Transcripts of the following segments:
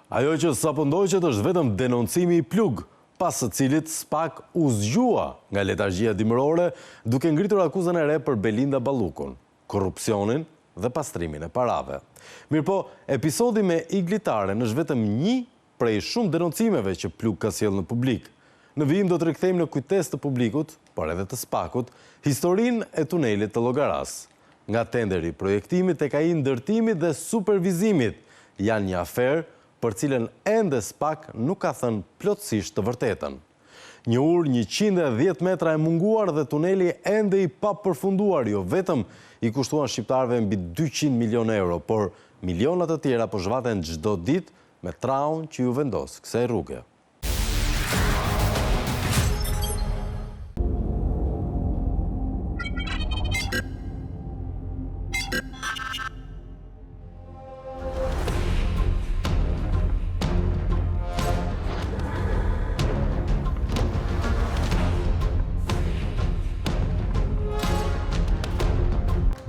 Ajo që sapo ndoqët është vetëm denoncimi i Plug, pas së cilit SPAK u zgjua nga letargjia dimërore duke ngritur akuzën e re për Belinda Ballukun, korrupsionin dhe pastrimin e parave. Mirëpo, episodi me Igli Taren është vetëm një prej shumë denoncimeve që Plug ka sjellë në publik. Në vijim do të rikthejmë në kujtesë të publikut, por edhe të SPAK-ut, historinë e tunelit të Llogarasë. Nga tenderi i projektimit tek ai i ndërtimit dhe supervizimit, janë një aferë për të cilën ende SPAK nuk ka thënë plotësisht të vërtetën. Një urë 110 metra e munguar dhe tuneli ende i papërfunduar jo vetëm i kushtuan shqiptarëve mbi 200 milionë euro, por miliona të tjera po zhvaten çdo ditë me traun që iu vendos kësaj rruge.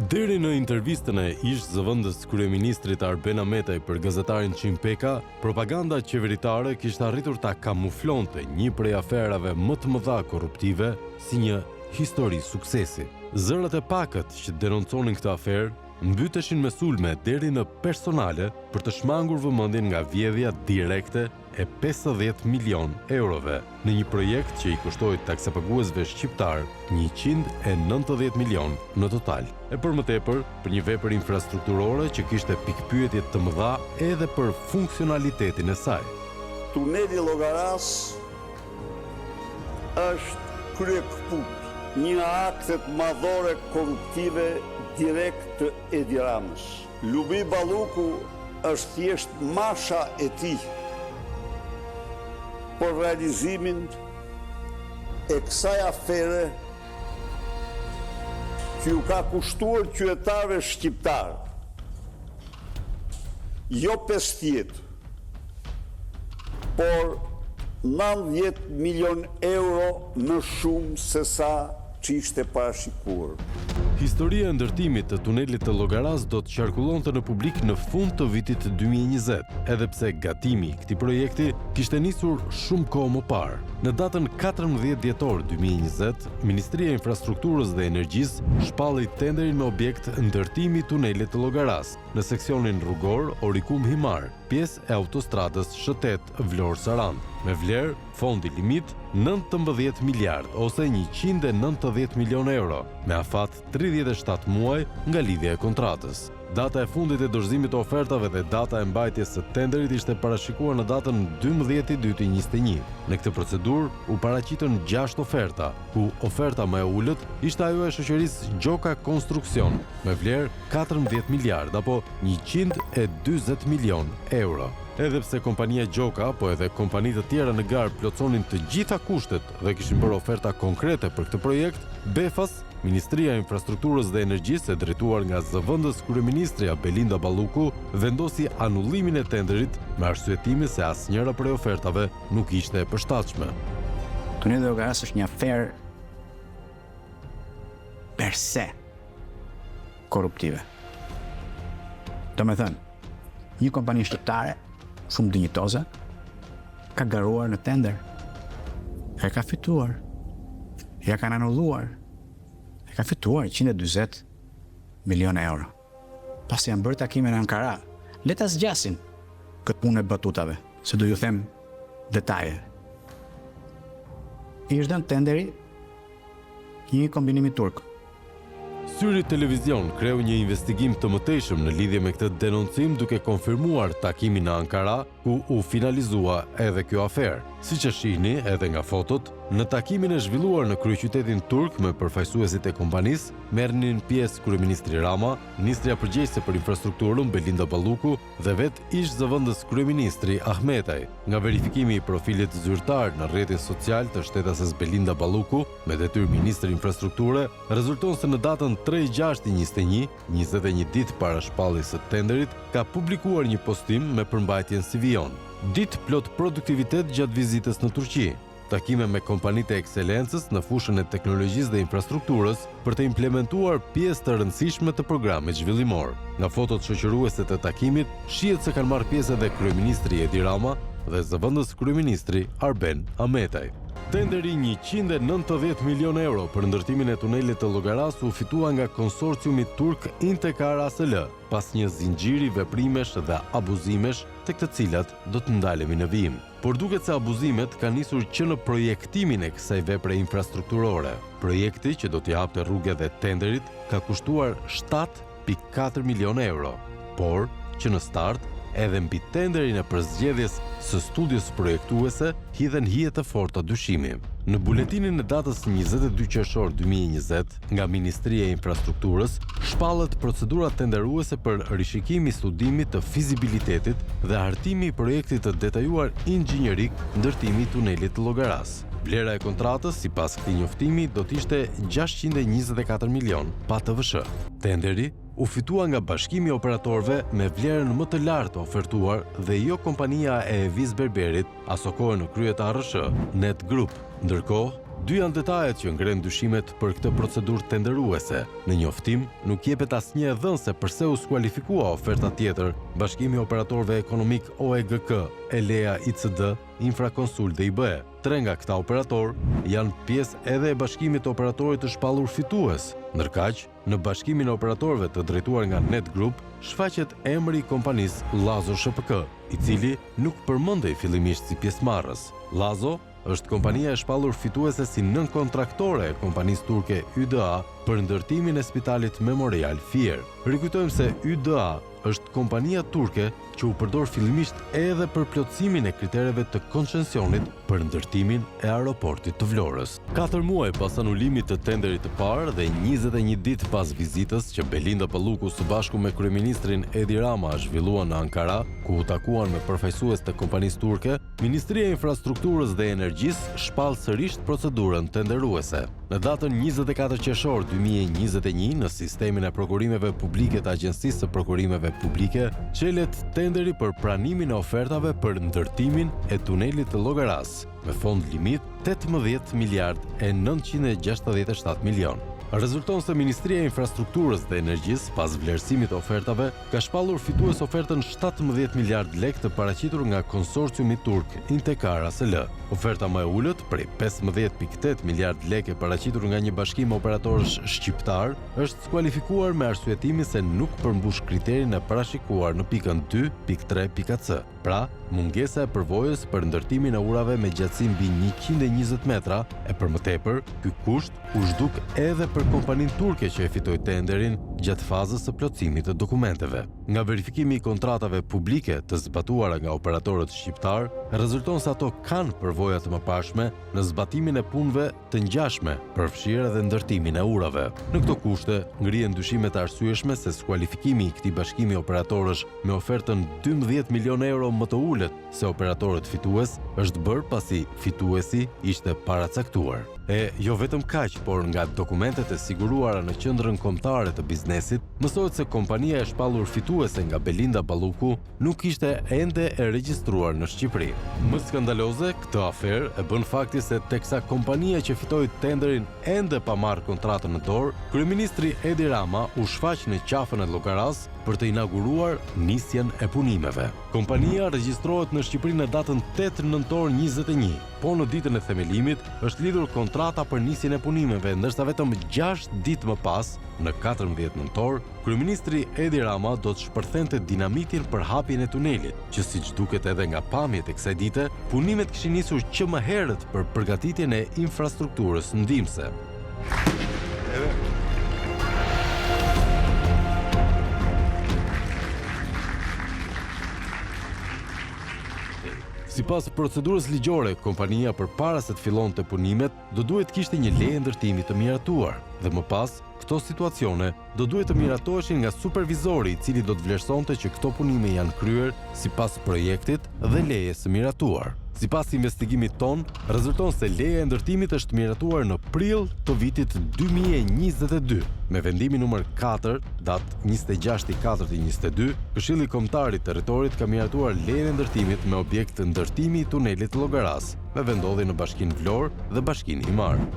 Deri në intervistën e ish-zëvendës kryeministrit Arben Ahmetaj për gazetarin Çim Peka, Propaganda qeveritare kishte arritur ta kamuflonte një prej aferave më të mëdha korruptive si një histori suksesi. Zërat e pakët që denonconin këtë aferë mbyteshin me sulme deri në personale për të shmangur vëmendjen nga vjedhja direkte e 50 milionë eurove në një projekt që i kushtoi taksapaguesve shqiptarë 190 milionë në total. E për më tepër, për një vepër infrastrukturore që kishte pikëpyetje të mëdha edhe për funksionalitetin e saj. Tuneli i Llogarasë është kryekëput një nga aktet madhore korruptive direkt të Edi Ramës. Lubi Balluku është thjesht masha e tij për realizimin e kësaj afere që ju ka kushtuar qytetarëve shqiptarë jo 50, por 90 milion euro më shumë se sa ç'ishte parashikuar. Historia e ndërtimit të tunelit të Llogarasë do të qarkullonte në publik në fund të vitit 2020, edhe pse gatimi i këtij projekti kishte nisur shumë kohë më parë. Në datën 14 dhjetor 2020, Ministria e Infrastrukturës dhe Energjisë shpalli tenderin me objekt ndërtimi i tunelit të Llogarasë në seksionin rrugor Orikum-Himarë, pjesë e autostradës SH8 Vlorë-Sarandë, me vlerë Fondi limit 19 miliardë ose 190 milionë euro, me afat 37 muaj nga lidhja e kontratës. Data e fundit e dorëzimit të ofertave dhe data e mbajtjes së tenderit ishte parashikuar në datën 12.2.21. Në këtë procedurë u paraqitën 6 oferta, ku oferta më e ulët ishte ajo e shoqërisë Gjoka Konstruksion me vlerë 14 miliardë apo 140 milionë euro. Edhe pse kompania Gjoka, po edhe kompani të tjera në garë plotësonin të gjitha kushtet dhe kishin bërë oferta konkrete për këtë projekt, befas, Ministria e Infrastrukturës dhe Energjisë e drejtuar nga zëvendës kryeministrja Belinda Balluku vendosi anullimin e tenderit me arsyetimin se asnjëra prej ofertave nuk ishte e përshtatshme. Tuneli i Llogarasë është një aferë per se korruptive. Domethënë, një kompani shqiptare, shumë dinjitoze, ka garuar në tender. E ka fituar. Ja kanë anulluar. E ka fituar 140 milion euro. Pasi janë bërë takime në Ankara, le ta zgjasin këtë punë e batutave, se do ju them detaje. I është dhënë tenderi një kombinimi turk. Syri Televizion kreu një investigim të mëtejshëm në lidhje me këtë denoncim duke konfirmuar takimin në Ankara, ku u finalizua edhe kjo aferë. Siç e shihni edhe nga fotot, në takimin e zhvilluar në kryeqytetin turk me përfaqësuesit e kompanisë, merrnin pjesë kryeministri Rama, ministrja përgjegjëse për infrastrukturën Belinda Balluku dhe vetë ish zëvendës kryeministri Ahmetaj. Nga verifikimi i profilit zyrtar në rrjetin social të shtetases Belinda Balluku, me detyrë ministër infrastrukture, rezulton se në datën 3.6.21, 21 ditë para shpalljes së tenderit, ka publikuar një postim me përmbajtjen si vijon. Ditë plot produktivitet gjatë vizitës në Turqi. Takime me kompanitë e ekselencës në fushën e teknologjisë dhe infrastrukturës për të implementuar pjesë të rëndësishme të programit zhvillimor. Nga fotot shoqëruese të takimit, shihet se kanë marrë pjesë edhe kryeministri Edi Rama dhe zëvendës kryeministri Arben Ahmetaj. Tenderi 190 milionë euro për ndërtimin e tunelit të Llogarasë u fitua nga konsorciumi turk Intekar ASL, pas një zinxhiri veprimesh dhe abuzimesh tek të cilat do të ndalemi në vijim. Por duket se abuzimet kanë nisur që në projektimin e kësaj vepre infrastrukturore. Projekti që do t'i hapte rrugë edhe tenderit ka kushtuar 7.4 milionë euro. Por, që në start, edhe mbi tenderin e përzgjedhjes së studios projektuese hidhen hije të forta dyshimi. Në buletinin e datës 22 qershor 2020, nga Ministria e Infrastrukturës, shpallet procedura tenderuese për rishikim i studimit të fizibilitetit dhe hartimi i projektit të detajuar inxhinierik ndërtimi i tunelit të Llogarasë. Vlera e kontratës, sipas këtij njoftimi, do të ishte 624 milionë pa TVSH. Tenderi u fitua nga Bashkimi i Operatorëve me vlerën më të lartë të ofertuar dhe jo kompania e Evis Berberit, asokohe në krye të ARRSH, Net Group. Ndërkohë, dy janë detajet që ngrenë dyshimet për këtë procedurë tenderuese. Në njoftim nuk jepet asnjë e dhënë se përse u skualifikua oferta tjetër, Bashkimi i Operatorëve Ekonomikë OEGK, Elea ICD, Infrakonsult dhe IBE. Tre nga këta operatorë janë pjesë edhe e Bashkimit të Operatorit të shpallur fitues. Ndërkaq, Në Bashkimin e Operatorëve të drejtuar nga Net Group shfaqet emri i kompanisë Llazo SHPK, i cili nuk përmendej fillimisht si pjesëmarrës. Llazo është kompania e shpallur fituese si nënkontraktore e kompanisë turke YDA për ndërtimin e spitalit Memorial Fier. Rikujtojmë se YDA është kompania turke që u përdor fillimisht edhe për plotësimin e kritereve të koncesionit për ndërtimin e aeroportit të Vlorës. Katër muaj pas anulimit të tenderit të parë dhe 21 ditë pas vizitës që Belinda Balluku së bashku me kryeministrin Edi Rama zhvilluan në Ankara, ku u takuan me përfaqësues të kompanisë turke, Ministria e Infrastrukturës dhe Energjisë shpall sërish procedurën tenderuese. Në datën 24 qershor 2021, në sistemin e prokurimeve publike të Agjencisë së Prokurimeve Publike, çelet tenderi për pranimin e ofertave për ndërtimin e tunelit të Llogarasë, me fond limit 18 miliard e 967 milion. Rezulton se Ministria e Infrastrukturës dhe Energjisë, pas vlerësimit të ofertave, ka shpallur fitues ofertën 17 miliard lekë të paraqitur nga konsorciumi turk Intekar ASL. Oferta më e ulët, prej 15.8 miliard lekë e paraqitur nga një bashkim operatorësh shqiptar, është skualifikuar me arsyetimin se nuk përmbush kriterin e parashikuar në pikën 2.3.c. Pra, mungesa e përvojës për ndërtimin e urave me gjatësi mbi 120 metra, e për më tepër, ky kusht u zhduk edhe për kompaninë turke që e fitoi tenderin gjatë fazës së plotësimit të dokumenteve. Nga verifikimi i kontratave publike të zbatuara nga operatorët shqiptarë, rezulton se ato kanë përvoja të mëparshme në zbatimin e punëve të ngjashme, përfshirë edhe ndërtimin e urave. Në këto kushte, ngrihen dyshime të arsyeshme se skualifikimi i këtij bashkimi operatorësh me ofertën 12 milionë euro më të ulët se operatorët fitues është bërë pasi fituesi ishte paracaktuar. E jo vetëm kaq, por nga dokumentet e siguruara në Qendrën Kombëtare të Biznesit, mësohet se kompania e shpallur fituese nga Belinda Balluku nuk ishte ende e regjistruar në Shqipëri. Më skandaloze këtë aferë e bën fakti se teksa kompania që fitoi tenderin ende pa marrë kontratën në dorë, kryeministri Edi Rama u shfaq në qafën e Llogarasë për të inauguruar nisjen e punimeve. Kompania regjistrohet në Shqipëri në datën 8 nëntor 21, po në ditën e themelimit është lidhur kontrata për nisjen e punimeve, ndërsa vetëm 6 ditë më pas, në 14 nëntor, kryeministri Edi Rama do të shpërthente dinamitin për hapjen e tunelit, që siç duket edhe nga pamjet e kësaj dite, punimet kishin nisur që më herët për përgatitjen e infrastrukturës ndihmëse. Sipas procedurës ligjore, kompania përpara se të fillonte punimet, do duhet të kishte një leje ndërtimi të miratuar dhe më pas këto situacione do duhet të miratoheshin nga supervizori i cili do të vlerësonte që këto punime janë kryer sipas projektit dhe lejes së miratuar. Sipas investigimit tonë, rezulton se leja e ndërtimit është miratuar në prill të vitit 2022. Me vendimin numër 4, datë 26 i 4 i 22, Këshilli Kombëtar i Territorit ka miratuar lejen e ndërtimit me objekt ndërtimi i tunelit të Llogarasë, me vendodhje në Bashkinë Vlorë dhe Bashkinë Himarë.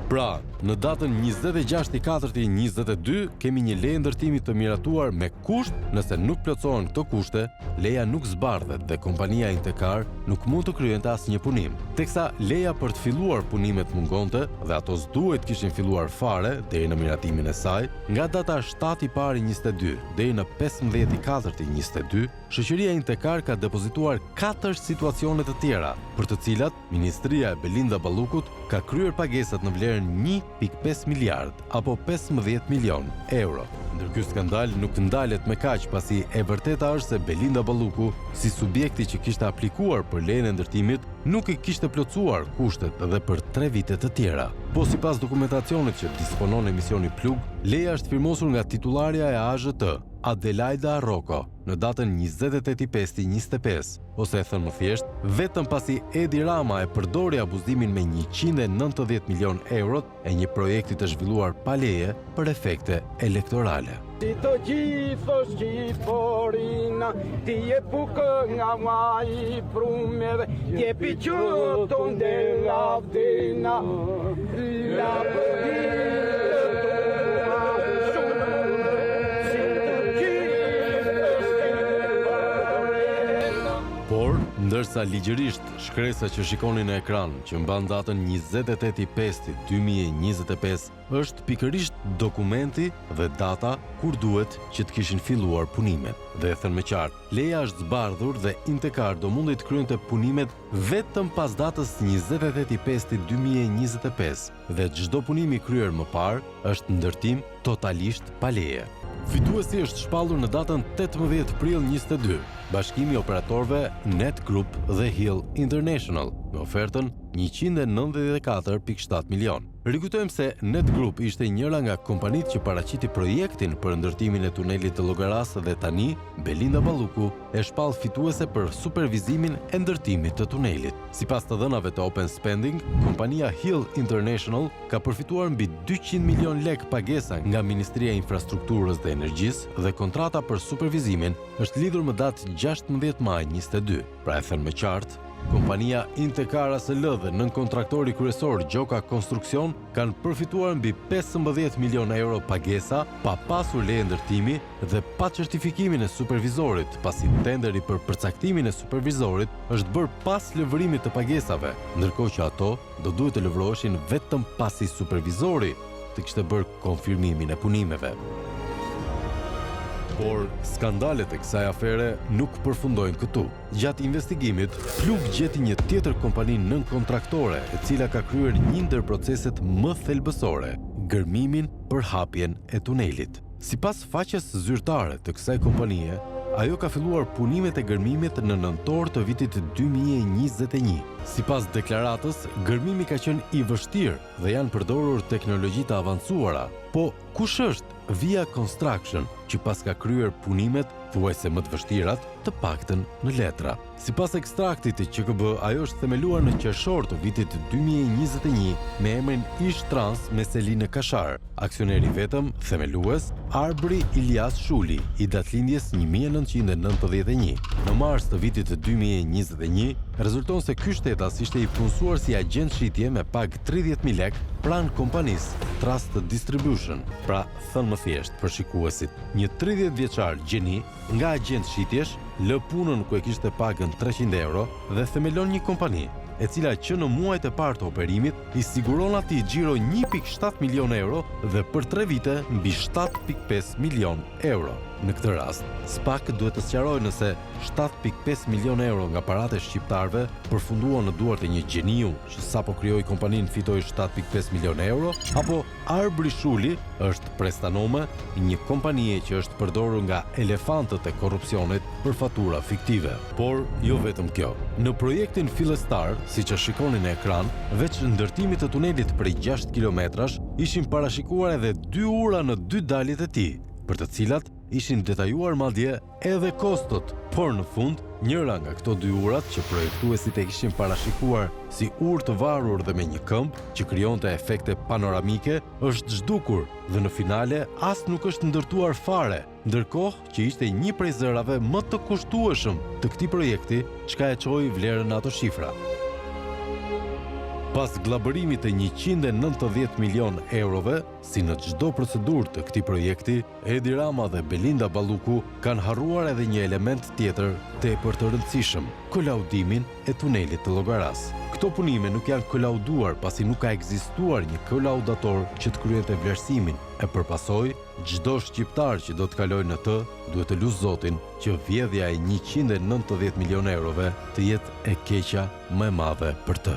Pra, në datën 26 i 4 i 22, kemi një leje ndërtimi të miratuar me kusht, nëse nuk plotësohen këto kushte, leja nuk zbardhet dhe kompania Intekar nuk mund të kryente asnjë punim. Teksa leja për të filluar punimet mungonte dhe ato s'duhej të kishin filluar fare deri në miratimin e saj, nga data 7 i pari 22 deri në 15 i katërti 22, shoqëria Intekar ka depozituar katër situacione të tjera, për të cilat Ministria e Belinda Ballukut ka kryer pagesat në vlerën 1.5 miliard apo 15 milion euro. Ndër ky skandal nuk ndalet me kaq, pasi e vërteta është se Belinda Balluku, si subjekti që kishte aplikuar për lejen e ndërtimit, nuk i kishte plotësuar kushtet dhe për tre vite të tjera. Po sipas dokumentacionit që disponon emisioni Plug, leja është firmosur nga titullarja e AZHT, Adelajda Rroko, në datën 28.5.25, ose e thënë më thjesht, vetëm pasi Edi Rama e përdori abuzimin me 190 milion eurot e një projekti të zhvilluar pa leje për efekte elektorale. Si të gjithë Shqipërina, ti je bukë nga vaj prume dhe jepi që të ndë lavdina, lavdina të tua shumë, si të gjithë Shqipërina. Por, ndërsa ligjërisht shkresa që shikoni në ekran, që mban datën 28.5.2025, është pikërisht dokumenti dhe data kur duhet që të kishin filluar punimet. Dhe e thënë më qartë, leja është zbardhur dhe Intekar do mundej të kryente punimet vetëm pas datës 28.5.2025 dhe çdo punim i kryer më parë është ndërtim totalisht pa leje. Fituesi është shpallur në datën 18 prill 22, bashkimi i operatorëve Net Group dhe Hill International me ofertën 194.7 milion. Rikujtojmë se Net Group ishte njëra nga kompanitë që paraqiti projektin për ndërtimin e tunelit të Llogarasë dhe tani Belinda Balluku e shpall fituese për supervizimin e ndërtimit të tunelit. Sipas të dhënave të Open Spending, kompania Hill International ka përfituar mbi 200 milion lekë pagesa nga Ministria e Infrastrukturës dhe Energjisë dhe kontrata për supervizimin është lidhur më datë 16 maj 22. Pra e thënë më qartë, kompania Intekar ASL dhe nënkontraktori kryesor Gjoka Konstruksion kanë përfituar mbi 15 milion euro pagesa pa pasur leje ndërtimi dhe pa certifikimin e supervizorit, pasi tenderi për përcaktimin e supervizorit është bërë pas lëvrimit të pagesave, ndërkohë që ato do duhet të lëvroheshin vetëm pasi supervizori të kishte bërë konfirmimin e punimeve. Por, skandalet e kësaj afere nuk përfundojnë këtu. Gjatë investigimit, Plug gjeti një tjetër kompani nënkontraktore, e cila ka kryer një ndër proceset më thelbësore, gërmimin për hapjen e tunelit. Sipas faqes zyrtare të kësaj kompanie, ajo ka filluar punimet e gërmimit në nëntor të vitit 2021. Sipas deklaratës, gërmimi ka qenë i vështirë dhe janë përdorur teknologji të avancuara. Po kush është Via Construction që paska kryer punimet thuajse më të vështirat, të paktën në letra? Sipas ekstraktit të QKB, ajo është themeluar në qershor të vitit 2021 me emrin Ish Trans me seli në Kashar. Aksioneri i vetëm, themelues, Arbri Ilias Shuli, i datëlindjes 1991. Në mars të vitit 2021, rezulton se ky shtetas ishte i punësuar si agjent shitje me pagë 30.000 lekë pranë kompanisë Trust Distribution. Pra, thënë më thjesht për shikuesit, një 30 vjeçar gjeni Nga agjent shitjesh, lë punën ku e kishte pagën 300 euro dhe themelon një kompani, e cila që në muajt e parë të operimit i siguron atij xhiro 1.7 milion euro dhe për 3 vite mbi 7.5 milion euro. Në këtë rast, SPAK duhet të sqarojë nëse 7.5 milion euro nga paratë e shqiptarëve përfunduan në duart e një gjeniu që sapo krijoi kompaninë fitoi 7.5 milion euro, apo Arbri Shuli është prestanome i një kompanie që është përdorur nga elefantët e korrupsionit për fatura fiktive. Por, jo vetëm kjo. Në projektin fillestar, siç e shikoni në ekran, veç ndërtimit të tunelit prej 6 kilometrash, ishin parashikuar edhe dy ura në dy daljet e tij, për të cilat ishin detajuar madje edhe kostot, por në fund. Njëra nga këto dy urat që projektuesit e kishin parashikuar si urë të varur dhe me një këmbë, që krijonte efekte panoramike, është zhdukur dhe në finale as nuk është ndërtuar fare, ndërkohë që ishte një prej zërave më të kushtueshëm të këtij projekti, çka e çoi vlerën në ato shifra. Pas gllabërimit të 190 milionë eurove, si në çdo procedurë të këtij projekti, Edi Rama dhe Belinda Balluku kanë harruar edhe një element tjetër tepër të rëndësishëm, kolaudimin e tunelit të Llogarasë. Këto punime nuk janë kolauduar pasi nuk ka ekzistuar një kolaudator që të kryente vlerësimin, e për pasojë, Çdo shqiptar që do të kalojë në të, duhet të lusë Zotin që vjedhja e 190 milionë eurove të jetë e keqja më e madhe për të.